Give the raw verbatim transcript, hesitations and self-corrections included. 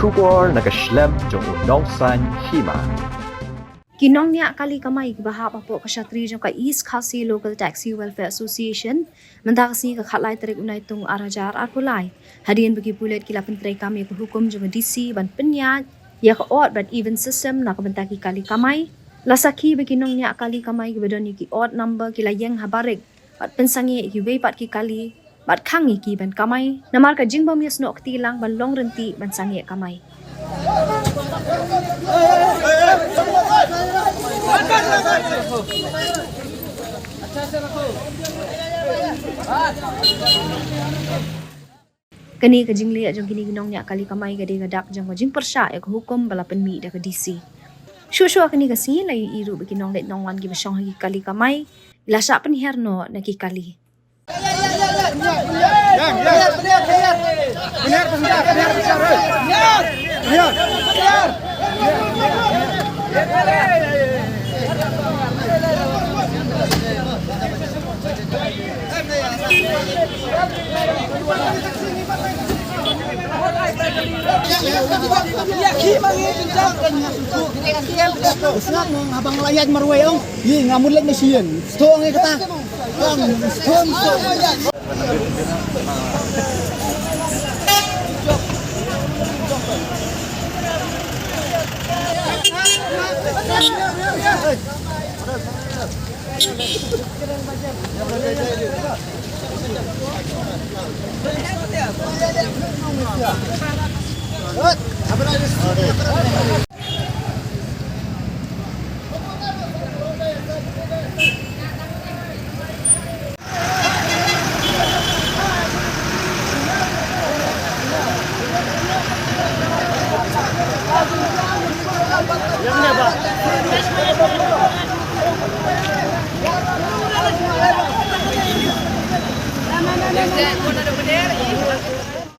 Khubor na ka shlem jong u nongsan hima. Ki nongñiah kali kamai kiba hap hapoh ka shatri jong ka East Khasi Local Taxi Welfare Association mynta ka sngi ka khatlai tarik u Naitung ar hajar arphew lai, hadien ba ki pulit ki la pyntreikam ïa ka hukum jong ka D C ban pynïaid ïa ka odd bad even system na ka bynta ki kali kamai. La sakhi ba ki nongñiah kali kamai kiba don ïa ki odd number ki la ïeng ha barik bad pynsangeh ïa kiwei pat ki kali bad khang ïa ki ban kamai namar ka jingbym ïasnoh kti lang ban long ryntih ban sangeh kamai. Kane ka jingleh jong kine ki nongñiah kali kamai ka dei ka dak jong ka jingpyrshah ïa ka hukum ba la pynmih da ka D C. Shuh shuh kane ka sngi la ïohi ruh ba ki nongleit nongwan kiba shong ha ki kali kamai ki la shah pynhiar noh na ki kali. Sngap nong, haba nga la ïaid marwei ong, ïa nga mut leit machine. Stone ïa kata. Ong, stone, stone.